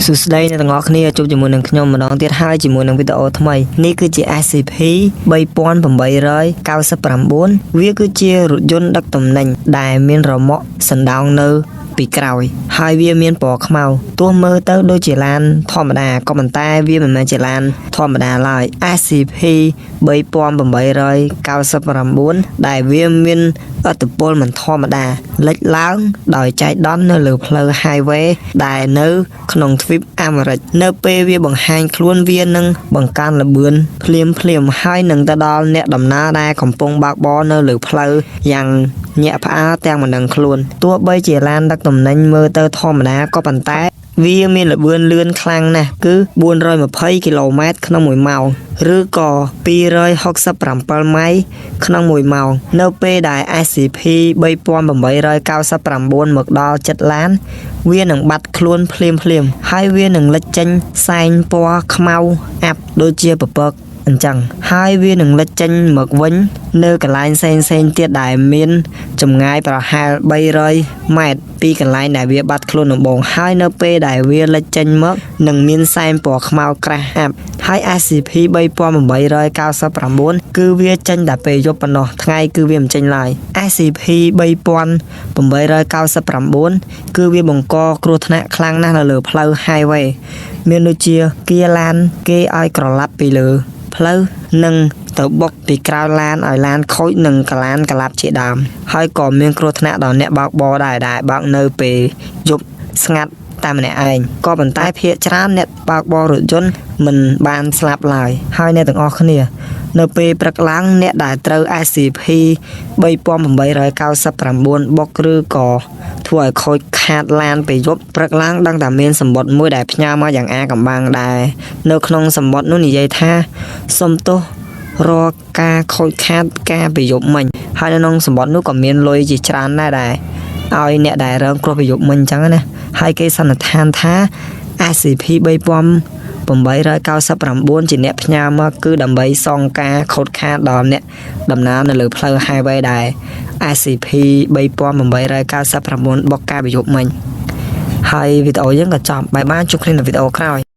សួស្តីអ្នកទាំងអស់គ្នាជួបជាមួយនឹងខ្ញុំម្ដងទៀតហើយជាមួយនឹងវីដេអូថ្មីនេះគឺជា SCP 3899វាគឺជារថយន្តដឹកទំនិញដែលមានរ៉ឺម៉កសណ្ដោងនៅពីក្រោយហើយវាមានពណ៌ខ្មៅទោះមើលទៅដូចជាឡានធម្មតាក៏ប៉ុន្តែវាមិនមែនជាឡានធម្មតាឡើយ SCP 3899ដែលវាមានឥទ្ធិពលមិនធម្មតាលេចឡើងដោយចៃដន្យនៅលើផ្លូវ highway ដែលនៅក្នុងទ្វីបអាមេរិកនៅពេលវាបង្ហាញខ្លួនវានឹងបង្កើនល្បឿនភ្លាមភ្លាមៗហើយនឹងទៅដល់អ្នកដំណើរដែលកំពុងបើកបរនៅលើផ្លូវយ៉ាងញាក់ផ្អើលទាំងមិនដឹងខ្លួនទោះបីជាឡានដឹកទំនិញមើលទៅធម្មតាក៏ប៉ុន្តែ វាមានល្បឿនលឿនខ្លាំងណាស់គឺ420គីឡូម៉ែត្រក្នុង1ម៉ោងឬក៏267ម៉ៃក្នុង1ម៉ោងនៅពេលដែល SCP 3899មកដល់ជិតឡាន វានឹងបាត់ខ្លួនភ្លាមភ្លាមៗហើយវានឹងលេចចេញសែងពណ៌ខ្មៅអាប់ដូចជាពពកអញ្ចឹងហើយវានឹងលេចចេញមកវិញនៅកន្លែងផ្សេងផ្សេងៗទៀតដែលមានចម្ងាយប្រហែល300ម៉ែត្រពីកន្លែងដែលវាបាត់ខ្លួនដំបូងហើយនៅពេលដែលវាលេចចេញមកនឹងមានសែងពណ៌ខ្មៅក្រាស់អាប់ហើយ SCP 3899គឺវាចេញតែពេលយប់ប៉ុណ្ណោះថ្ងៃគឺវាមិនចេញឡើយ SCP 3899គឺវាបង្កគ្រោះថ្នាក់ខ្លាំងណាស់នៅលើផ្លូវ highway មានដូចជាគៀឡានគេឲ្យក្រឡាប់ពីលើផ្លូវនិងទៅបុកពីក្រៅឡានឲ្យឡានខូចនិងកឡានកឡាប់ជាដើមហើយក៏មានគ្រោះថ្នាក់ដល់អ្នកបើកបរដែរដែលបើកនៅពេលយប់ស្ងាត់តែម្នាក់ឯងក៏ប៉ុន្តែភាគច្រើនអ្នកបើកបររថយន្តមិនបានស្លាប់ឡើយហើយអ្នកទាំងអស់គ្នា នៅពេលព្រឹកឡើងអ្នកដែលត្រូវ SCP 3899បុកឬក៏ធ្វើឲ្យខូចខាតឡានពេលយប់ព្រឹកឡើងដឹងតែមានសម្បត្តិមួយដែលផ្ញើមកយ៉ាងអាកំបាំងដែរនៅក្នុងសម្បត្តិនោះនិយាយថាសុំទោសរាល់ការខូចខាតការប្រយប់មិញហើយនៅក្នុងសម្បត្តិនោះក៏មានលុយជាច្រើនដែរដែរឲ្យអ្នកដែលរងគ្រោះប្រយប់មិញអញ្ចឹងណាហើយគេសន្និដ្ឋានថា SCP 3899ជាអ្នកផ្ញើមកគឺដើម្បីសងការខូចខាតដល់អ្នកដំណើរនៅលើផ្លូវ highway ដែល SCP 3899បុកការប្រយប់មិញហើយវីដេអូយើងក៏ចប់បាយបាយជួបគ្នានៅវីដេអូក្រោយ។